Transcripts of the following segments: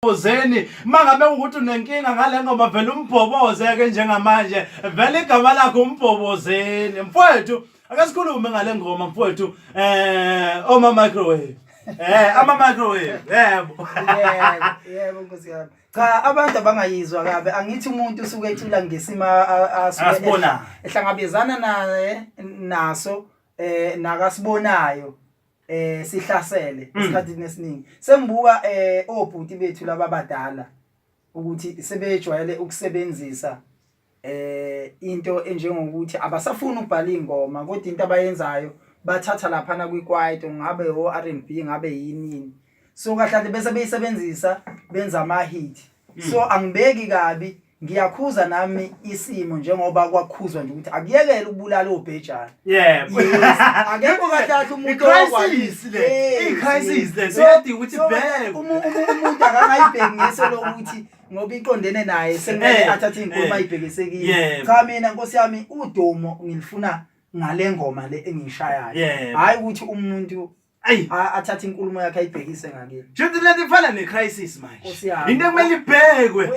Bozeni mangabe ukuthi unenkinga ngale ngoma vele umbhoboze ke njengamanje vele igama lakho umbhobozeni mfowethu ake sikhulume ngale ngoma mfowethu eh oma microwave eh ama microwave yebo. Yebo, yebo nkosi yami. Cha, abantu abangayizwa kabi. Angithi umuntu usuke ecula ngesimo asuke Asibona. ehlangabezana naye naso, nakasibonayo sihlasele esikhathini esiningi. Sengibuka obhuti bethu laba abadala ukuthi sebejwayele ukusebenzisa into enjengokuthi abasafuni ukubhala ingoma, kodwa into abayenzayo bathatha laphana kwikwaito, ngabe o R&B, ngabe yini yini. So kahle bese beyisebenzisa benza ama hit. So angibeki kabi, ngiyakhuza nami isimo njengoba kwakhuzwa nje ukuthi akuyekele ukubulala obhejane. Yes, akekho kahle kahle umuntu I-crisis le. Yes, I-crisis le. yes. Siyadinga ukuthi So, ibhekwe. Umuntu akangayibheki ngeso lokuthi ngoba iqondene naye sekumele athathe inkulumo ayibhekise kimi. Cha, mina nkosi yami udumo ngilifuna ngale ngoma le engiyishayayo. Hayi ukuthi umuntu Ayi. Athathe inkulumo yakhe ayibhekise ngakini. Shuthi lento ifana ne-crisis manje. Nkosi yami. Into ekumele ibhekwe.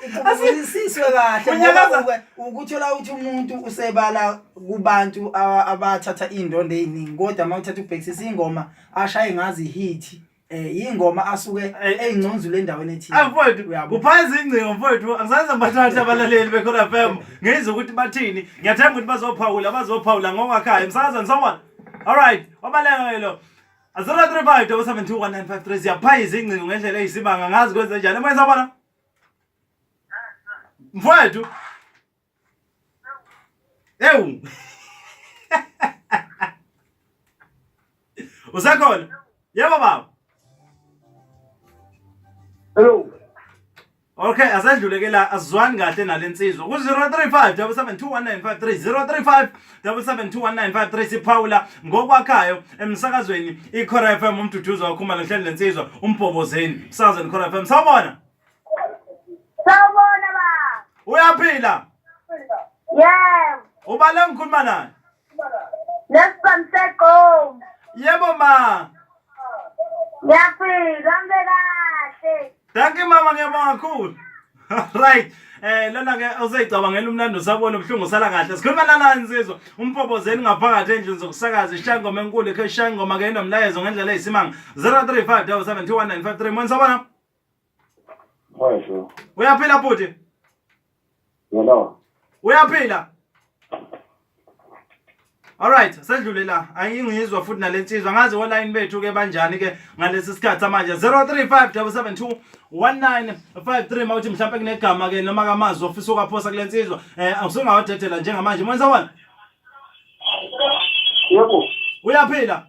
Icubungulisiswe kahle Unyakaza- ngoba ukuthola ukuthi umuntu usebala kubantu abathatha iy'ndondo ey'ningi, kodwa uma uthatha ubhekisisa iy'ngoma ashaye ngazo i-hit, yingoma asuke eyingconzule endaweni ethile. Ah, mfowethu, Uyabo? kuphaya izingcingo mfowethu, angisaze ngibathathe abalaleli beKhora FM. Ngizwe ukuthi bathini. Ngiyathemba ukuthi bazophawula, bazophawula ngokwakhayo. Emsakazweni sawubona. All right, wabaleka ke lo. 035 7721953 siyaphaya izingcingo ngendlela eyisibanga, ngazi kwenze njani. Emoyeni sawubona. Mfowethu. Ewu. Usekhona? Yebo baba. Hello. Okay, asedlule ke la, asizwani kahle nalensizwa. Ku 035 7721953, 035 7721953 siphawula ngokwakhayo emsakazweni iKhora FM. Umduduzo wakhuma lenhlelo lensizwa umbhobozeni. Emsakazweni iKhora FM. Sawubona. Sawubona ba. Uyaphila? Yebo. Ubale ngikhuluma naye? Nesibamseko. Yebo ma. Ngiyafika, hambe kahle. Thank you mama, ngiyabonga kakhulu. Right. Lona ke useyicabangela umlando usabona ubuhlungu usala kahle. Sikhuluma nalana insizwa umpopozeni ngaphakathi endlini zokusakaza ishaya ingoma enkulu ekhe ishaya ingoma ke inomlayezo ngendlela eyisimanga. 035 7721953 Mona sabona. Mfowethu. Uyaphila bhuti? Yebo. Uyaphila? Alright, sedlule la. Angingizwa futhi nalensizwa. Ngazi online bethu ke banjani ke ngalesi sikhathi manje. 0357721953 mawuthi mhlawumbe kunegama ke noma kamazwi ofisa ukaphosa kulensizwa. Awusungawadedela njengamanje. Mona sawubona. Yebo. Uyaphila?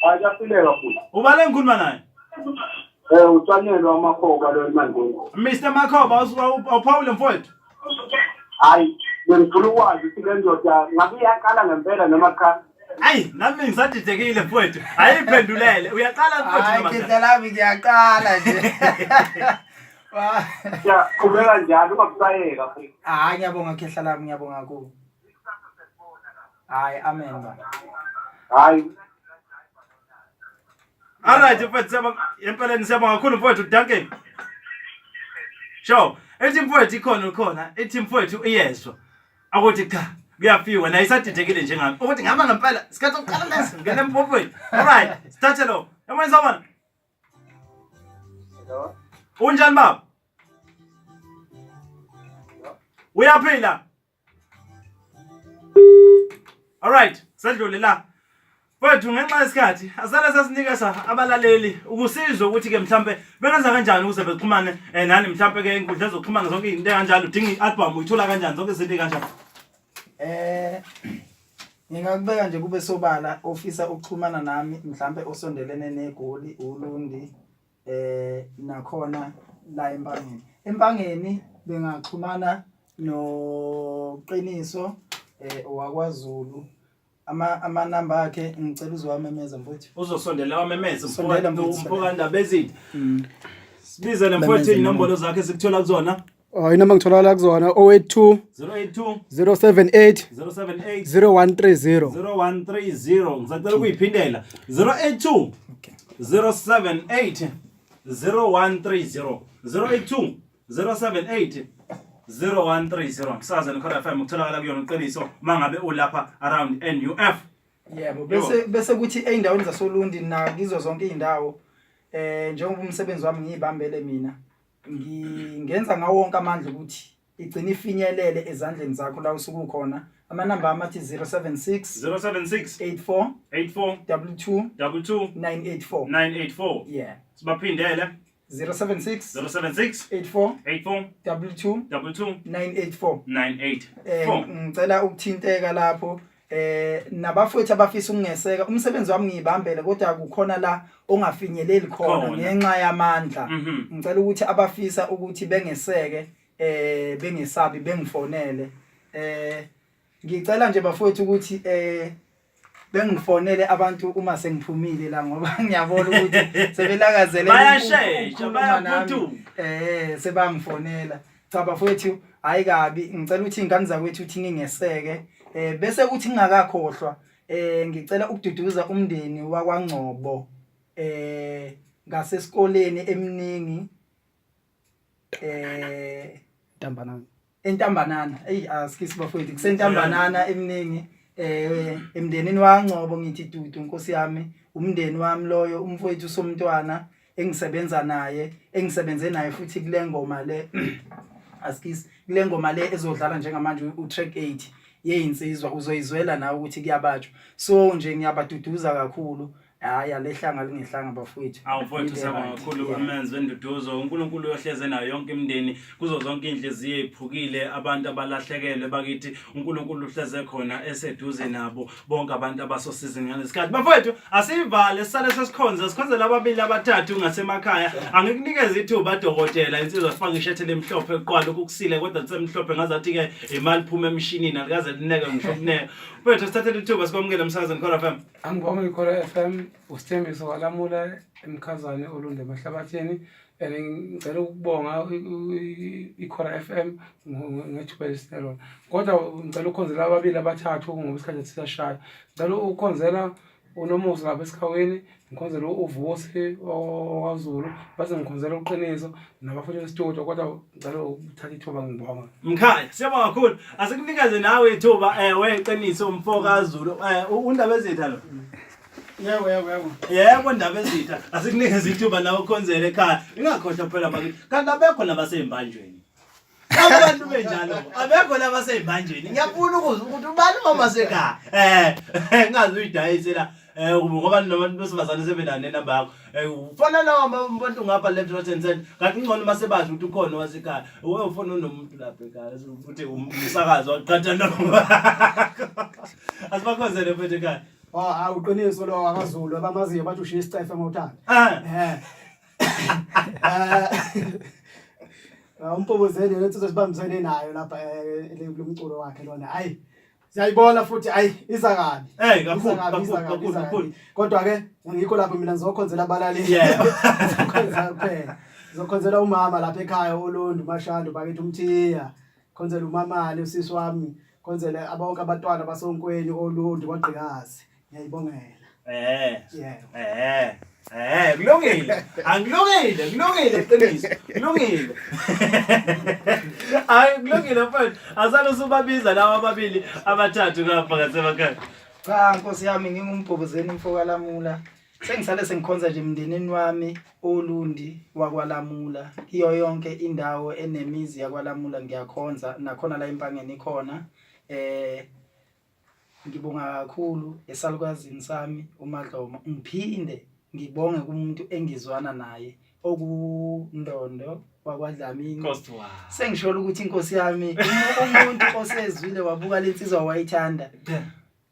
Hayi, kuyaphileka futhi. Ubale ngikhuluma naye? Utswanelwa amakhoba lo emandeni. Mr Makhoba, awuphawule mfowethu. Hayi, bengifuna ukwazi ukuthi le ndoda ngabe iyaqala ngempela noma cha. Ayi, nami ngisadidekile mfowethu. Ayiphendulele. Uyaqala mfowethu Hayi noma cha? khehla lami, ngiyaqala nje. Ya, qhubeka njalo ungakusayeka futhi. Hayi, ngiyabonga khehla lami, ngiyabonga kakhulu. Hayi, amen ba. Hayi. Alright mfowethu, siyabonga. Empeleni siyabonga kakhulu mfowethu, dankie. Sure. Ethi mfowethu ikhona ukhona, ethi mfowethu iyezwa. Akuthi cha, kuyafiwa naye isadidekile njengami. Ukuthi ngihamba ngempela, isikhathi sokuqala lesi, ngene empophweni. Alright, sithathe lo. Emoyeni sawubona. Hello. Unjani baba? Uyaphila? Alright, sedlule la. Mfowethu, ngenxa yesikhathi asale sesinikeza abalaleli ukusizwa ukuthi ke mhlambe bengenza kanjani ukuze bexhumane nani, mhlambe ke inkundla zokuxhumana zonke izinto kanjalo, udinga i-album uyithola kanjani, zonke izinto kanjalo. Ngingakubeka nje kube sobala, ofisa ukuxhumana nami mhlambe osondelene neGoli, uLundi, nakhona la eMpangeni. EMpangeni bengaxhumana noQiniso owakwaZulu. Amanamba akhe ngicela uzowamemeza mfowethu. Uzosondela wamemeze. Sondela, mfowethu. Mfowethu Ndabezitha. Sibize nemfowethu inombolo zakhe sikuthola kuzona. Oh, inamba ngitholakala kuzona 082 082 078 078 0130. 0130. Ngisacela ukuyiphindela. 082 078. 0130 082 078 0130 msakazo Nikhola FM ukutholakala kuyona uqiniso mangabe ulapha around NUF. Yebo, bese bese kuthi ezindaweni zasoLundi nakizo zonke izindawo eh njengoba umsebenzi wami ngiyibambele mina ngingenza ngawo wonke amandla ukuthi igcine ifinyelele ezandleni zakho la usuke ukhona. Amanamba ami athi 076 076 84 84 22 22 984. 984. Yeah. Sibaphindele 076 076 84 84 22 22 984. 984. Eh ngicela ukuthinteka lapho eh nabafowethu abafisa ukungeseka umsebenzi wami ngiyibambele kodwa kukhona la ongafinyeleli khona Khona. ngenxa yamandla. Ngicela ukuthi abafisa ukuthi bengeseke eh bengesabi bengifonele. Eh ngicela nje bafowethu ukuthi eh bengifonele abantu uma sengiphumile la ngoba ngiyabona ukuthi sebelakazelele Bayashesha, ukukhuluma nami. bayaphuthuma. Eh sebangifonela. Cha bafowethu hayi kabi ngicela ukuthi ingane zakwethu uthi ningeseke eh bese kuthi ngingakakhohlwa eh ngicela ukududuza umndeni wakwaNgcobo eh ngasesikoleni eminingi eh Ntambanana. Entambanana. Eyi asikisi bafowethu kusentambanana eminingi eh emndenini waNgcobo ngithi dudu nkosi yami umndeni wami loyo umfowethu somntwana engisebenza naye engisebenze naye futhi kule ngoma le asikisi kule ngoma le ezodlala njengamanje u-track 8 yeyinsizwa uzoyizwela nawe ukuthi kuyabatshwa so nje ngiyabaduduza kakhulu Hayi alehlanga lingehlanga bafowethu. Awu mfowethu siyabonga kakhulu umenzi wenduduzo. uNkulunkulu uyohleze nayo yonke imindeni kuzo zonke inhliziyo eziphukile abantu abalahlekelwe bakithi uNkulunkulu uhleze khona eseduze nabo bonke abantu abasosizini ngalesikhathi. Bafowethu asivale sisale sesikhonza sikhonzela ababili abathathu ngasemakhaya. Angikunikeze ithuba dokotela insizwa sifake ishethe lemhlophe kuqala ukukusile kodwa lisemhlophe ngazathi ke imali phuma emshinini alikaze lineke ngisho kuneke. Mfowethu sithathele ithuba sikwamukele emsakazweni Khona FM. Angibonge ikhola FM uSithembiso walamula eMkhazane Olundi emahlabathini and ngicela ukubonga ikhola FM ngethuba elisinelona kodwa ngicela ukukhonzela ababili abathathu ngoba isikhathi sisashaya ngicela ukukhonzela uNomusa lapha esikhawini ngikhonzela uVusi wakwaZulu base ngikhonzela uqiniso nabafowethu bestudio kodwa ngicela ukuthatha ithuba ngibonga Mkhaya, siyabonga kakhulu. Asikunikeze nawe ithuba eh weqiniso mfo kaZulu. Eh undaba ezitha lo. Yebo yebo yebo. Yebo ndaba ezitha. Asikunikeze ithuba nawe ukhonzele ekhaya. Ingakhohlwa phela bakithi. Kanti abekho nabaseyimbanjweni. Abantu benjalo abekho labaseyimbanjweni. Ngiyafuna ukuzwa ukuthi ubani mama sekhaya. Eh ngazi uyidayisela eh ngoba nabantu besifazane sebenayo nenamba yakho. Eh ufana nawo abantu ngapha left right and center. Kanti ngcono uma sebazi ukuthi ukhona wasekhaya. Uwe ufona unomuntu lapha ekhaya ukuthi umsakazo waqhatha noma. Asibakhozele mfethu ekhaya. Oh, awuqiniso lo akaZulu abamaziyo bathi ushiya isicefe mawuthanda. Ah. Eh. Eh. Umpobozeni lensizwa sibambisene nayo lapha eh, lo mculo wakhe lona. Hayi. Siyayibona futhi ayi iza kabi. Hey kakhulu Iza kabi, iza kakhulu kabi, kakhulu iza kakhulu. kabi. Kodwa ke ngikho lapho mina ngizokhonzela abalaleli. Yeah. Ngizokhonza kuphela. Ngizokhonzela umama lapha ekhaya oLondi uMashando bakithi uMthiya. Khonzela umamali usisi wami. Khonzela abonke abantwana basonkweni oLondi kwaGqikazi. Ngiyayibongela. Eh. Yebo. Eh. Eh, kulungile. Angilungile, kulungile iqiniso. Kulungile. Hayi kulungile mfethu. Asale usubabiza lawa ababili abathathu ngapha ngasemakhaya. Cha nkosi yami ngingumbhobozeni mfo kaLamula. Sengisale sengikhonza nje emndenini wami oLundi wakwaLamula. Iyo yonke indawo enemizi yakwaLamula ngiyakhonza nakhona la eMpangeni ikhona. Eh Ngibonga kakhulu esalukazini sami uMadlomo ngiphinde ngibonge kumuntu engizwana naye okuNdondo wakwaDlamini. Sengisholo ukuthi inkosi yami umuntu osezwile wabuka lensizwa wayithanda.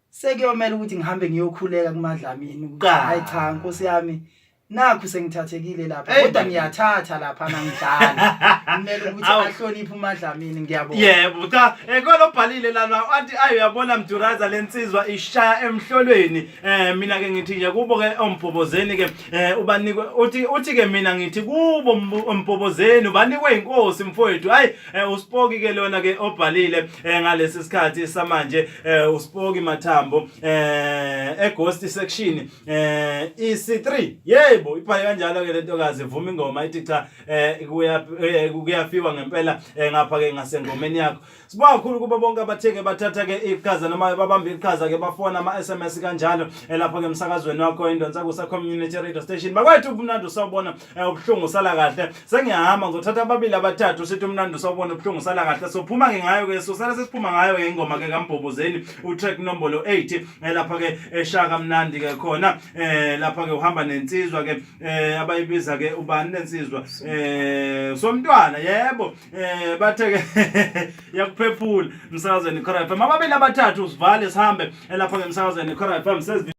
Sekuyomela ukuthi ngihambe ngiyokhuleka kuMadlamini ukuthi hayi cha nkosi yami nakhu sengithathekile lapha Hey, kodwa baby. ngiyathatha lapha nangidlala kumele ukuthi Awu. ahloniphe uMadlamini ngiyabonga Yebo cha eh khona obhalile lana athi ayi uyabona Mduraza lensizwa ishaya emhlolweni eh mina ke ngithi nje kubo ke ombhobozeni ke eh ubanikwe uthi uthi ke mina ngithi kubo ombhobozeni ubanikwe inkosi mfowethu hayi eh, uSpoki ke lona ke obhalile eh, ngalesi sikhathi samanje eh, uSpoki Mathambo eh eGhost section eh EC3 yebo. Hayibo, ibhale kanjalo ke lentokazi ivuma ingoma ithi cha eh kuya eh, kuyafiwa ngempela eh, ngapha ke ngasengomeni yakho. Sibonga kakhulu kubo bonke abathenge bathatha ke iqhaza noma babamba iqhaza ke bafona ama SMS kanjalo eh, lapha ke emsakazweni wakho Indonsa Kusa Community Radio Station. Bakwethu ubumnandi usawubona eh, ubuhlungu sala kahle. Sengiyahamba ngizothatha ababili abathathu sithi umnandi usawubona ubuhlungu sala kahle. Sophuma ke ngayo ke sosala sesiphuma ngayo ke ingoma ke kaMbhobozeni utrack nombolo 8 eh, lapha ke eshaka mnandi ke khona eh lapha ke uhamba nensizwa ke eh abayibiza ke ubani lensizwa eh somntwana yebo eh bathe ke yakuphephula emsakazweni Khora FM. Ababili abathathu sivale sihambe lapha ke emsakazweni Khora FM.